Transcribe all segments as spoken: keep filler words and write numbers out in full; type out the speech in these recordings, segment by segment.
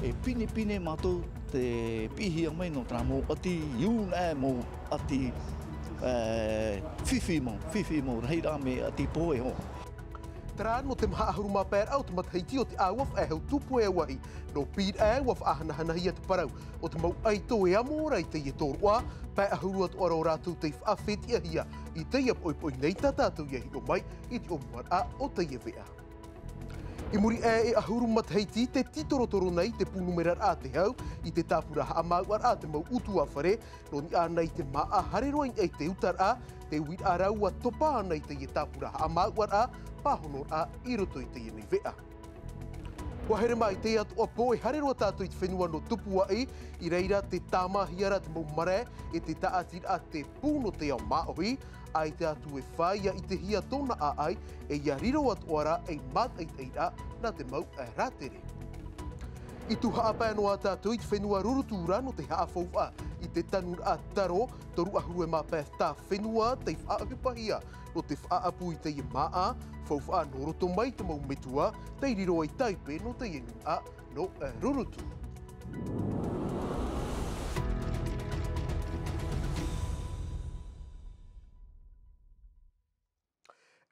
E pinepine mātou te piʻihia mai nō terā mau ʻati iuna, mau ʻati, e, fifi mau, fifi mau, rahiraʻa mea ʻati pohe hoʻi. Terā nō te maha ʻahuru mā pae raʻa o te matahiti o te ʻāua faʻehau tūpohe auahi. Nō Pīraʻe, ʻua faʻahanahanahia te parau o te mau ʻaito e amo ra i teie tōroʻa, pae ʻahuru atoʻa rā o rātou tei faʻafetiʻahia i teie poʻipoʻi nei tā tātou ia hiʻo mai i te ʻōmuaraʻa o teie veʻa. I muri aʻe e ʻahuru matahiti tē tītorotoro nei te pūnumeraraʻa te hau i te tāpura haʻamāuʻaraʻa te mau ʻutuāfare, nō niʻa nei te māʻa haere roa i niʻa i te utaraʻa, te uiraʻa rā ʻua topa ana i teie tāpura haʻamāuʻaraʻa pāhonoraʻa i roto i teie nei veʻa. ʻUa here mai i teie atoʻa pō e haere roa tātou i te fenua nō Tupuaʻi, i reira tē tāmāhia ra te mau marae e te tāʻatiraʻa te pū nō te ao māʻohi, ʻaita atu e fāʻia i te hia tōna ʻāʻai, e ʻia riro atoʻa ra ei mātaʻitaʻiraʻa nā te mau rātere. I tuhaʻa pae noa tātou i te fenua Rurutu ra nō te haʻafaufaʻa i te tanuraʻa taro, toru ʻahuru e mā pae tā fenua tei faʻaʻohipahia nō te faʻaʻapu i teie māʻa, faufaʻa nō roto mai te mau metua tei riro ai Taipe nō teie nūnaʻa nō, e, Rurutu.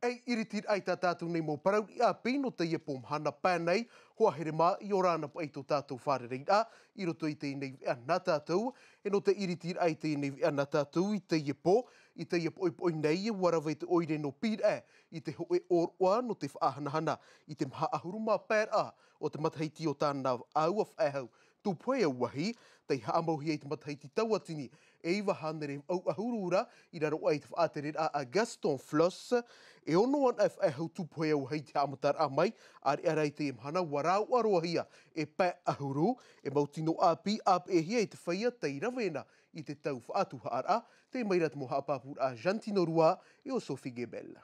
Ei iritiraʻa i tā tātou nei mau parau riʻi ʻāpī nō teie pō mahana pae nei, hoa here mā, ʻia ora na paʻi tō tātou fārereiraʻa i roto i teie nei veʻa nā tātou, e nō te iritiraʻa i teie nei veʻa nā tātou i teie pō, i teie poʻipoʻi nei, ʻua rave te ʻoire nō Pīraʻe i te hōʻē ʻōroʻa nō te faʻahanahana i te maha ʻahuru mā pae raʻa o te matahiti o tāna ʻāua faʻehau tūpohe auahi, tei haʻamauhia i te matahiti tauatini e iva hānere vaʻu ʻahuru ra, i raro aʻe i te faʻatereraʻa a Gaston Flosse, e ono anaʻe faʻehau tūpohe auahi i te haʻamataraʻa mai, ʻāreʻa rā i teie mahana ʻua rāʻau roahia e pae ʻahuru, e mau tino ʻāpī ʻāpeʻehia i te feiā tei rave na i te tau faʻatuhaʻaraʻa, tei mai ra te mau haʻapāpūraʻa a Jantino Rua e ʻo Sophie Gebel.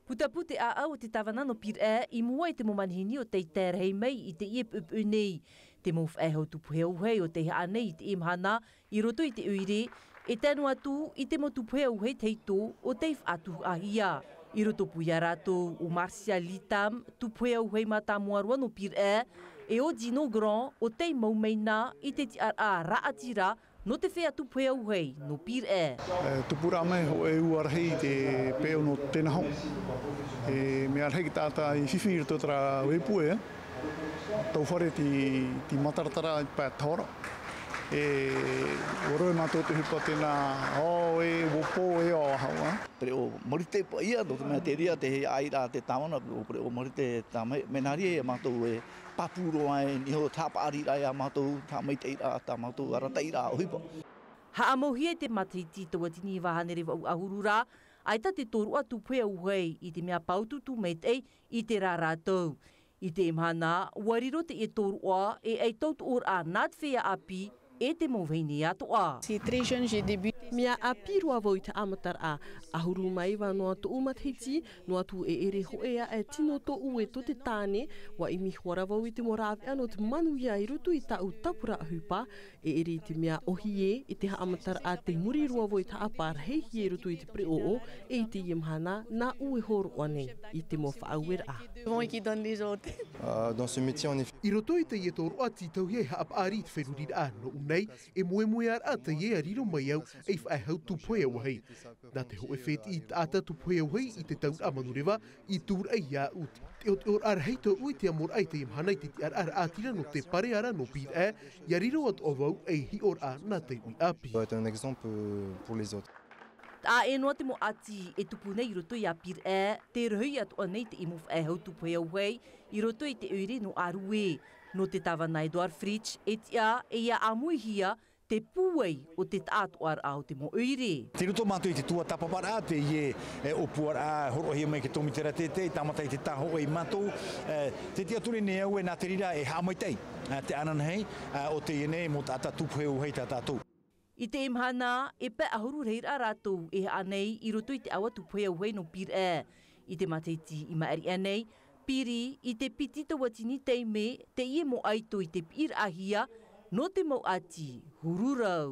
Putapū te ʻāʻau o te tāvana nō Pīraʻe i mua i te mau manihini o tei tae rahi mai i teie poʻipoʻi nei. Te mau faʻehau tūpohe auahi o tei haʻa nei i teie mahana i roto i te ʻoire, e tano atu i te mau tūpohe auahi tahito o tei faʻatuhaʻahia. I roto pū ia rātou ʻo Marcia Litam, tūpohe auahi mātāmua roa nō Pīraʻe, e ʻo Dino Grand, o tei mau mai na i te tiʻaraʻa raʻatira nō te feiā tūpohe auahi nō Pīraʻe. E, tupu rā mai hōʻē ua rahi i te peʻo nō Tenaho. E mea rahi te taʻata i fifi i roto i terā ʻoire pū, e tau fare tei, tei mataratara i te pae tahora. E ʻua rave mātou te ʻohipa tēnā, ʻo, e, ʻua pō, e, ʻo, aha, ʻua. Pereʻoʻo Marite paʻi ia, nō te mea te reira te hōʻē ʻāʻai ra te tāvana, ʻo Pereʻoʻo Marite tā mai, mea nā reira ia mātou e pāpū roa e niʻa i te haʻapaʻariraʻa ia mātou, haʻamaitaʻiraʻa, tā mātou arataʻiraʻa ʻohipa. Haʻamauhia i te matahiti tauatini iva hānere vaʻu ʻahuru ra, ʻaita te tōroʻa tūpohe auahi i te mea pāutuutu maitaʻi i terā rātou. I teie mahana, ʻua riro teie tōroʻa e ʻaita tautoʻoraʻa nā te feiā ʻāpī e te mau vahine atoʻa. C'est très jeune, j'ai débuté. Mea ʻāpī roa vau i te haʻamataraʻa, ʻahuru mā iva noa tōʻu matahiti, noa atu e ʻere hōʻē aʻe tino tōʻu e tō te tāne, ʻua ʻimi hoʻi ra vau i te mau rāveʻa nō te manuia i roto i tāʻu tāpura ʻohipa, e ʻere i te mea ʻōhie, i te haʻamataraʻa tei muri roa vau i te haʻapaʻo rahi i roto i te pereʻoʻo, e i teie mahana, nāʻu e hōroʻa nei i te mau faʻaueraʻa. Devant et qui donne les ordres. Euh, dans ce métier, en effet. I roto i teie tōroʻa tītauhia e haʻapaʻari i te feruriraʻa nōʻu nei, e moemoeā raʻa teie e riro mai au ei faʻehau tūpohe auahi. Nā te hōʻē fētiʻi taʻata tūpohe auahi i te tauraʻa manureva i tūraʻi iāʻu. Te ʻoteʻoraʻa rahi tōʻu i te amoraʻa i teie mahana i te tiʻaraʻa raʻatira nō te pare ara nō Pīraʻe, ʻia riro atoʻa vau ei hiʻoraʻa nā te uʻi ʻāpī. Doit être un exemple, euh, pour les autres. Taʻa ʻē noa te mau ʻati e tupu nei i roto ia Pīraʻe, tē rohi atoʻa nei te mau faʻehau tūpohe auahi i roto i te ʻoire nō Arue. Nō te tāvana Edouard Fritch, e tiʻa e ʻia ʻāmuihia te pūai o te taʻatoʻaraʻa o te mau ʻoire. Tei roto mātou i te tuatāpaparaʻa, teie, e, ʻōpuaraʻa hōroʻahia mai e te tōmitera teitei, tāmata i te tāhōʻē ia mātou, e, tē tiʻaturi nei au e nā te reira e haʻamaitaʻi, e, te ananahi, e, o teie nei mau taʻata tūpohe auahi tā tātou. I teie mahana, e pae ʻahuru rahiraʻa rātou e haʻa nei i roto i te ʻāua tūpohe auahi nō Pīraʻe. I te matahiti i maʻiri aʻe nei, piri i te piti tauatini taime teie mau ʻaito i te piʻiraʻahia nō te mau ʻati huru rau.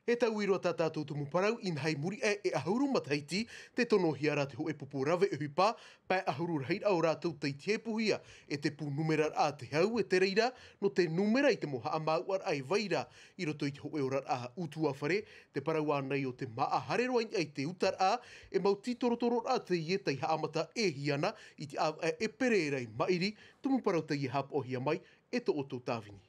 E tauiroa tā tātou tumu parau, inaha i muri aʻe e ʻahuru matahiti, tē tonohia ra te hōʻē pupu rave ʻohipa, pae ʻahuru rahi ra ʻo rātou tei tihepuhia e te pū numera ra te hau e te reira, nō te numera i te mau haʻamāuʻaraʻa e vai ra i roto i te hōʻē oraraʻa ʻutuāfare, te parau ānei o te māʻa haere roa i niʻa i te utaraʻa, e mau tītorotororaʻa teie tei haʻamata e hiana i te ʻāvaʻe e pererei maʻiri, tumu parau teie haʻapaʻohia mai e tō ʻoutou tāvini.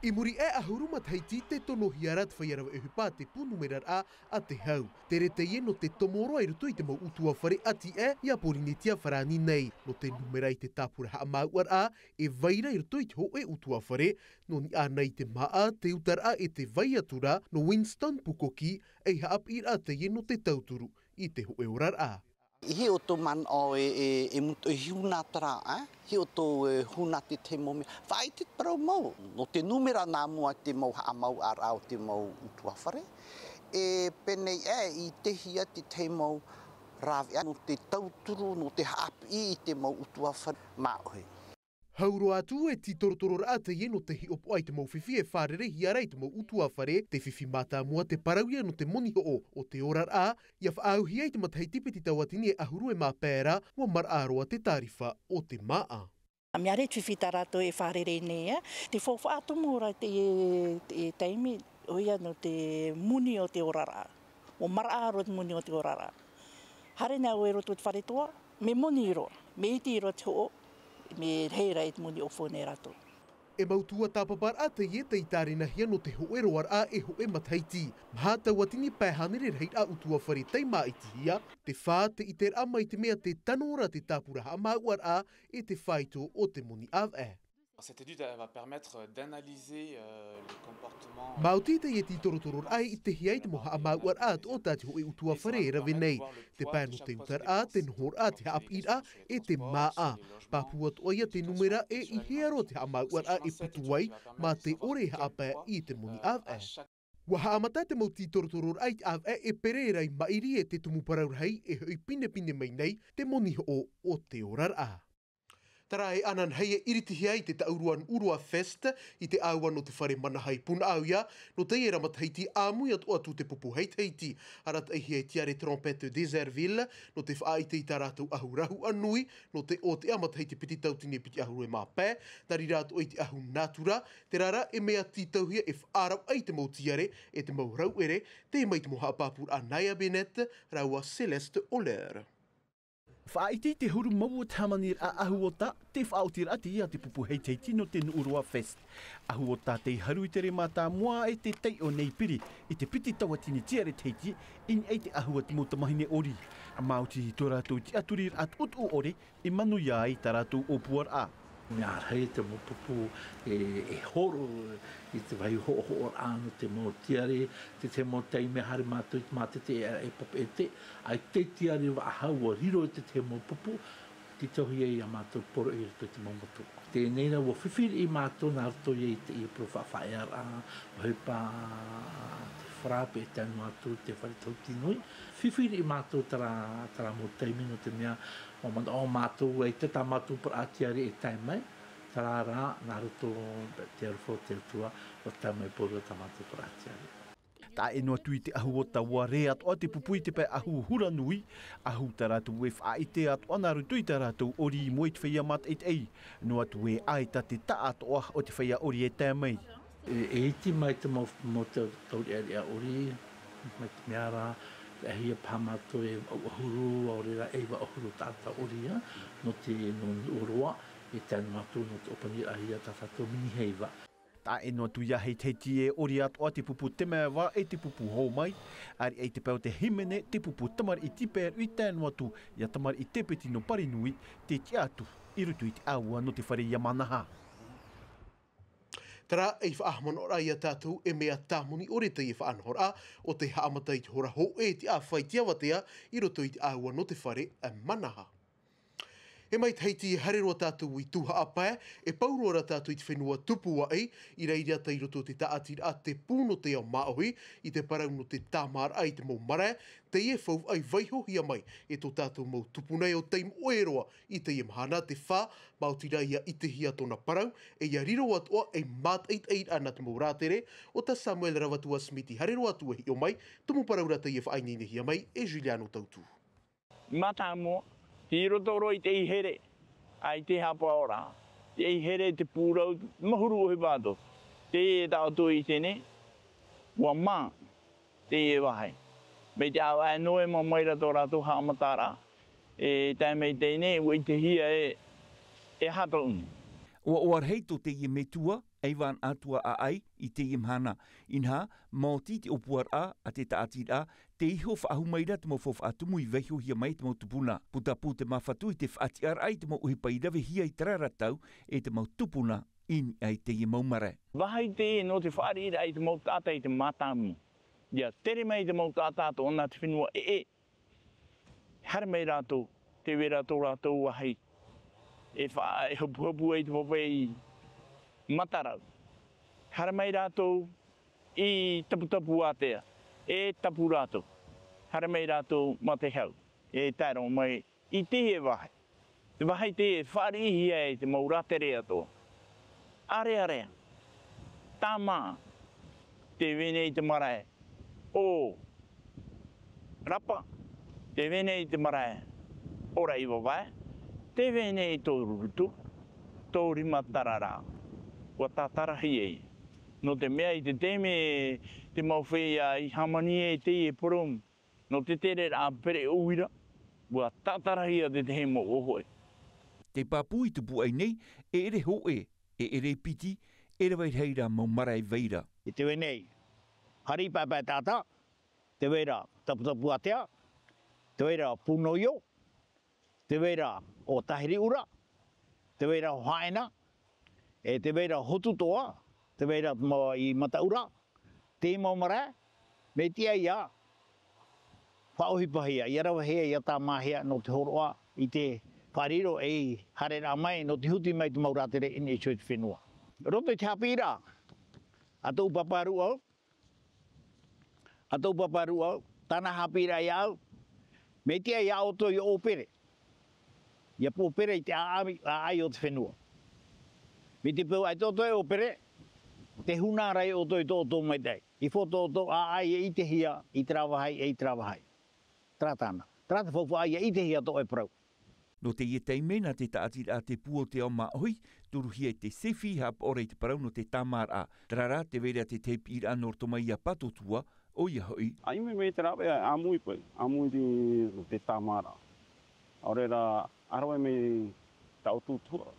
I muri aʻe ʻahuru matahiti tē tonohia ra te feiā rave ʻohipa te pū numera ra a te hau. Te reira teie nō te tomo roa i roto i te mau ʻutuāfare ʻati aʻe iā Pōrīnetia farāni nei. Nō te numera i te tāpura haʻamāuʻaraʻa e vai ra i roto i te hōʻē ʻutuāfare, nō niʻa ānei i te māʻa, te utaraʻa e te vai atu ra, nō Winston Pukoki, ei haʻapiʻiraʻa teie nō te tauturu i te hōʻē oraraʻa. I hiʻo tō manaʻo e, e, e mutu, e huna terā, e? Hiʻo tō e huna te tahi mau mea. Faʻaʻite te parau mau. Nō te numera nā mua te mau haʻamāuʻaraʻa o te mau ʻutuāfare. E pēnei aʻe i tehia te tahi mau rāveʻa, nō te tauturu, nō te haʻapiʻi i te mau ʻutuāfare māʻohi. Hau roa atu e tītorotororaʻa teie nō te hiʻopoʻa i te mau fifi e fārereihia ra i te mau ʻutuāfare, te fifi mātāmua te parau ia nō te moni hoʻo o te oraraʻa, ʻia faʻaauhia i te matahiti piti tauatini e ʻahuru e mā pae ra, ʻua maraʻa roa te tārifa o te māʻa. Mea rā te fifi tā rātou e fārerei nei, e, te faufaʻa tumu ra te, te taime, ʻoia nō te moni o te oraraʻa. ʻUa maraʻa roa te moni o te oraraʻa. Haere nei ʻoe i roto i te fare toa, mea moni roa, mea iti roa te hoʻo, mea reira i te moni ʻōpū nei rātou. E mau tuatāpaparaʻa teie tei tārenahia nō te hōʻē roaraʻa e hōʻē matahiti. Maha tauatini pae hānere rahiraʻa ʻutuāfare tei māʻitihia, te fā te ʻiteraʻa mai te mea tē tano ra te tāpura haʻamāuʻaraʻa e te fāito o te moni ʻāvaʻe. Cette étude, elle va permettre d'analyser, euh, le comportement. Maoti teie tītorotororaʻa e ʻitehia ai te mau haʻamāuʻaraʻa atoʻa tā te hōʻē ʻutuāfare e rave nei, te pae nō te utaraʻa, te nohoraʻa, te haʻapiʻiraʻa, e te māʻa. Pāpū atoʻa ia te numera e i hea roa te haʻamāuʻaraʻa e putu ai, mā te ʻore e haʻapae i te moni ʻāvaʻe. ʻUa haʻamata te mau tītorotororaʻa i te ʻāvaʻe e pererei maʻiri e te tumu parau rahi e hoʻi pinepine mai nei te moni hoʻo o te oraraʻa. Terā e ananahi e iritihia ai te Taʻurua Nuʻuroa Fest i te ʻāua nō te fare Manaha i Punaʻauia, nō teie ra matahiti ʻāmui atu atu te pupu Heitahiti, arataʻihia e Tiare Trompette Déserville, nō te faʻaʻite i tā rātou ʻahu rahuʻa nui, nō te ʻōteʻa matahiti piti tauatini piti ʻahuru e mā pae, nā reira atoʻa i te ʻahu nātura, terā rā e mea tītauhia e faʻaravaʻi te mau tiare, e te mau rauʻere, tei mai te mau haʻapāpūraʻa Naya Bennett, rāua Céleste Holler. Faʻaʻite i te huru mau o te hāmaniraʻa ʻahu ota, te faʻaotiraʻa teie a te pupu Heitahiti nō te Nuʻuroa Fest. ʻAhu ota tei haru i te rē mātāmua e te taiʻo nei piri, i te piti tauatini tiare Tahiti, i niʻa i te ʻahu a te mau tamahine ʻori. Maoti tō rātou tiʻaturiraʻa tuʻutuʻu ʻore, e manuia ai tā rātou ʻōpuaraʻa. Mea rahi te mau pupu e, e horo i te vāhi hoʻohoʻoraʻa nō te mau tiare, te, te mau taime haere mātou i te mātete e, e papeʻete, ʻaita e tiare vaʻahau ʻua riro i te, te mau pupu, tītauhia ia mātou poroʻi i roto i te mau motu. Teie nei rā, ʻua fifi riʻi mātou nā roto ia i te, i te parau faʻaearaʻa, ʻohipa te frappe e tae noa atu te fare tauti nui. Fifi riʻi mātou terā, terā mau taime nō te mea, ʻUa manaʻo mātou, ʻaita tā mātou parau tiare e tae mai, terā rā, nā roto te aroha o te Atua, ʻua tae mai pauroa tā mātou parau tiare. Taʻa ʻē noa atu i te ʻahu ota, ʻua rē atoʻa te pupu i te pae ʻahu hura nui, ʻahu tā rātou e faʻaʻite atoʻa nā roto i tā rātou ʻori i mua i te feiā mātaʻitaʻi, noa atu ē ʻaita te taʻatoʻa o te feiā ʻori e tae mai. E, e iti mai te mau, mau tau, taureʻareʻa ʻori, mai te mea rā, e hia paha mātou e ʻaʻahuru, ʻaore rā e iva ʻahuru taʻata ʻori, ā, nō te, nō Nuʻuroa, e tae noa atu nō te ʻōpaniraʻahia tā tātou mini heiva. Taʻa ʻē noa atu ia Heitahiti e ʻori atoʻa te pupu Temeva e te pupu Hōmai, ʻāreʻa i te pae o te hīmene, te pupu tamariʻi Tiperu i tae noa atu ia tamariʻi Tepeti nō Parinui, tei tiʻa atu i roto i te ʻāua nō te fare ia Manaha. Terā ei faʻahaʻamanaʻoraʻa ia tātou e mea tāmoni ʻore teie faʻanahoraʻa o te haʻamata i te hora hōʻē i te ʻāfai i te avatea i roto i te ʻāua nō te fare Manaha. E mai te Tahiti, haere roa tātou i Tūhaʻapae, e pau roa rā tātou i te fenua Tupuaʻi, i reira tei roto i te tāʻatiraʻa Te Pū nō Te Ao Māʻohi, i te parau nō te tāmāraʻa i te mau marae, teie faufaʻa i vaihohia mai e tō tātou mau tupuna e ʻo tei moʻe roa i teie mahana, te fā, maoti rā ʻia ʻitehia tōna parau, e ʻia riro atoʻa ei mātaʻitaʻiraʻa nā te mau rātere, ʻo tā Samuel Ravatua Smith i haere roa atu e hiʻo mai, tumu parau rā teie e faʻaineinehia mai e Juliano Tautu. Mātāmua, i roto roa i te here, ʻaita e haʻapaʻo ra, te here, te pūrau, mahuru ʻohipa atoʻa. Teie tā ʻoutou i ʻite nei, ʻua mā teie vāhi. Mai te ʻāvaʻe Noema mai ra tō rātou haʻamataraʻa, e tae mai teie nei, ʻua ʻitehia e, e aha tōʻu nei. ʻUa ʻoaʻoa rahi tō teie metua, Ivan Atua ʻAʻai i teie mahana. Inaha, maoti te ʻōpuaraʻa a te tāʻatiraʻa, tei iho faʻahou mai ra te mau faufaʻa tumu i vaihohia mai e te mau tupuna. Putapū te māfatu i te faʻatiʻaraʻa i te mau ʻohipa i ravehia i terā ra tau e te mau tupuna i niʻa i teie mau marae. Vāhi teie nō te fāriʻiraʻa i te mau taʻata i te mātāmua. ʻIa tere mai te mau taʻata atoʻa nā te fenua ʻē, haere mai rātou, tē vai ra tō rātou vāhi e fa-, e hopuhopu ai te pape i Matarau. Haere mai rātou i Taputapuātea, e tapu rātou. Haere mai rātou mā te hau, e tae roa mai i teie vāhi. Te vāhi teie e fāriʻihia ai te mau rātere atoʻa. ʻArearea, tāmā, tē vai nei te marae ʻo Rapa, tē vai nei te marae ʻo Raivavae, tē vai nei tō Rurutu, tō Rimatarara. ʻUa tātarahia ia. Nō te mea i te taime te mau feiā i hāmani ai teie purōmu, nō te tereraʻa pereʻoʻo ira, ʻua tātarahia te tahi mau ʻōhoʻe. Te pāpū i Tupuaʻi nei, e ʻere hōʻē, e ʻere piti, e rave rahi rā mau marae i vai ra. I te vai nei, Haripaepae Taʻata, tē vai ra Taputapuātea, tē vai ra Pūnoio, tē vai ra ʻo Tahiriʻura, tē vai ra ʻo Haʻena, e tē vai ra ʻo Hotutoa, tē vai ra ma-, i Mataʻura, teie mau marae, mai te ʻaia, faʻaʻohipahia, ʻia ravehia, ʻia tāmāhia nō te hōroʻa i te fāriʻi roa ei haereraʻa mai, nō te huti mai te mau rātere i niʻa iho i te fenua. Roto i te haʻapiʻiraʻa a tōʻu pāpā rūʻau, a tōʻu pāpā rūʻau, tāna haʻapiʻiraʻa iāʻu, mai te ʻaia ʻoutou ʻia ʻōpere. ʻIa ʻōpere i te ʻāʻai, ʻāʻai o te fenua. Mai te peu ʻaita ʻoutou e ʻōpere, tē huna ra ʻoutou i tō ʻoutou maitaʻi. I fō tō ʻoutou ʻāʻai e ʻitehia i terā vāhi, e i terā vāhi. Terā tāna. Terā te faufaʻa ʻia ʻitehia tō ʻoe parau. Nō teie taime, nā te tāʻatiraʻa Te Pū o Te Ao Māʻohi, turuhia e te SEFI, haʻapaʻo ra i te parau nō te tāmāraʻa. Terā rā, tē vai ra te tahi piʻiraʻa nō roto mai iā Patotua, ʻoia hoʻi. ʻAi mai, mai te rāveʻa, ʻāmui paʻi, ʻāmui te, te tāmāraʻa. ʻAore rā, ʻa rave mai tā ʻoutou tuhaʻa.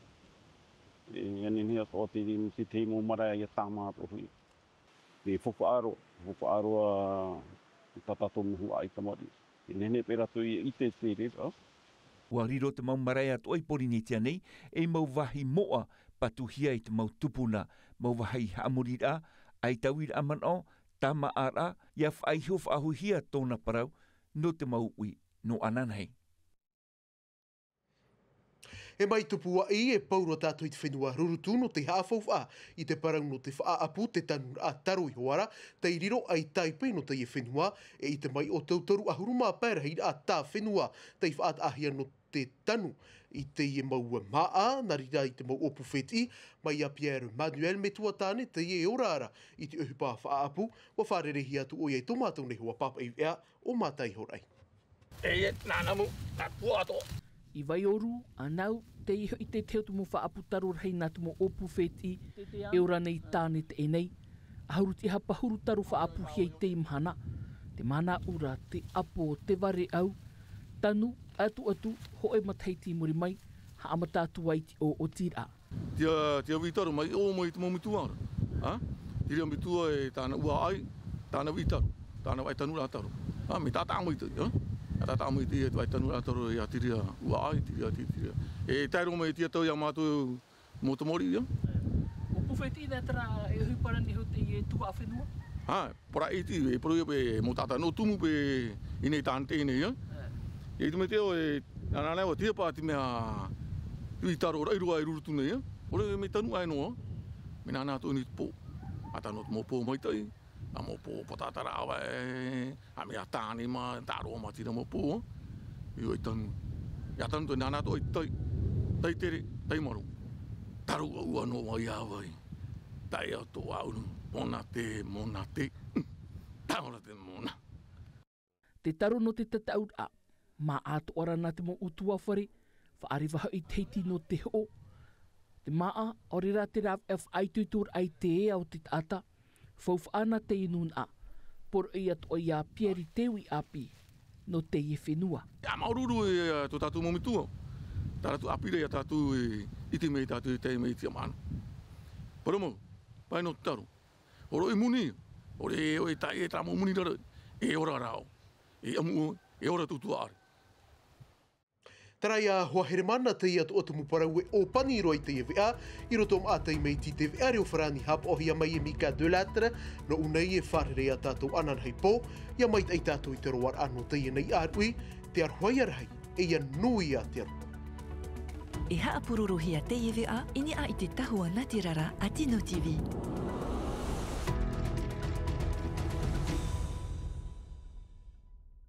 E, e nehenehe atoʻa te, te tahi mau marae ʻia tāmā atoʻa hoʻi. Te faufaʻa roa, faufaʻa roa tā tātou mau huaʻai tamariʻi. E nehenehe paʻi rātou ʻia ʻite te reira. ʻUa riro te mau marae atoʻa i Pōrīnetia nei, ei mau vāhi moʻa, patuhia e te mau tupuna, mau vāhi haʻamoriraʻa, ʻaitauiraʻa manaʻo, tāmāʻaraʻa, ʻia faʻaiho faʻahouhia tōna parau, nō te mau uʻi nō ananahi. E mai Tupuaʻi, e pau roa tātou i te fenua Rurutu nō te haʻafaufaʻa i te parau nō te faʻaʻapu, te tanuraʻa taro iho ā ra, tei riro ʻaita i pae nō teie fenua, e ʻite mai ʻoutou toru ʻahuru mā pae rahiraʻa tā fenua tei faʻataʻahia nō te tanu i teie mau māʻa, nā reira i te mau ʻōpū fētiʻi, mai iā Pierre Manuel Metua Tāne, teie e ora ra i te ʻohipa faʻaʻapu, ʻua fārerei atu ʻoia i tō mātou nei hoa pāpaʻi veʻa ʻo Mātaihoraʻi. E, e, nāna mau, nā tua atoʻa. I Vaiʻoru, ʻĀnau, teie hoʻi te tahi o te mau faʻaʻapu taro rahi nā te mau ʻōpū fētiʻi, e ora nei Tāne teie nei. ʻAhuru tīaha pahuru taro faʻaʻapuhia i teie mahana. Te mānāʻura, te ʻapo, te vareʻau, tanu, ʻatuʻatu, hōʻē matahiti i muri mai, haʻamata atu ai te ʻōʻotiraʻa. Tia, tia vī taro mai, ʻō mai te mau metua ra. Ha? Te reira metua e tāna ʻua ʻai, tāna vī taro, tāna vaʻe tanuraʻa taro. Ha? Mea tātaʻa maitaʻi, ha? Mea tātaʻa maitaʻi e te vaʻe tanuraʻa taro iā te reira ʻua ʻai, te reira, te, te reira. E tae roa mai tia tau iā mātou mau tamariʻi, ha? ʻŌpū fētiʻi, nā terā e ʻohipa ra nei iho teie tuhaʻa fenua? Ha? Parau iti, e parau ia paʻi mau taʻata nō tumu paʻi i nei tāna teie nei, ia. E. I te mea te ʻoe, nā, nā, nā, ʻua tīapaʻa te mea, Tui taro raʻi roa e rurutu nei, ʻore mea tanu ʻae noa, mea nānā atoʻa i niʻa i te pō. ʻA tano te mau pō maitaʻi, ʻa mau pō pātata rāveʻa, ʻa mea tāne mā, tāroa mā tīrā mau pō, ʻio e tanu. ʻIa tanu te nānā atoʻa i tai, tai tere, tai maro. Taro ʻua noa i ʻāvai. Tae atoʻa ʻunu, mona te, mona te, tāora te mona. Te taro nō te tataʻuraʻa, māʻa atoʻa ra nā te mau ʻutuāfare, faʻareva hoʻi te hiti nō te hoʻo. Te māʻa, ʻaore rā te rāveʻa faʻaitoitoraʻa i te ea o te taʻata, faufaʻa nā teie nūnaʻa, poroʻi atoʻa ia pieri te uʻi ʻāpī, nō teie fenua. ʻIa māuruuru e tō tātou mau metua, tā rātou ʻāpī ra ia tātou e ʻite mai tātou e tae mai i te tiʻamāʻa. Parau mau, pae nō te taro. Horoʻi moni, ʻore ʻoe e tae e tā mau moni raro, e ora rā ʻoe, e ʻamu ʻoe, e ora tō tuaʻare. Terā ia hoa Heremana teie atoʻa tumu parau e ʻōpani roa i teie veʻa, i roto maʻa taime i te veʻa reo farāni hapaʻohia mai e Mika Delattre, nō ʻō nei e fārerei ā tātou ananahi pō, ʻia maitaʻi tātou i te roaraʻa nō teie nei ʻāruʻi, te aroha ia rahi, e ʻia nui ā te aroha. E haʻapurorohia teie veʻa i niʻa i te tahua nā te rara a Tino T V.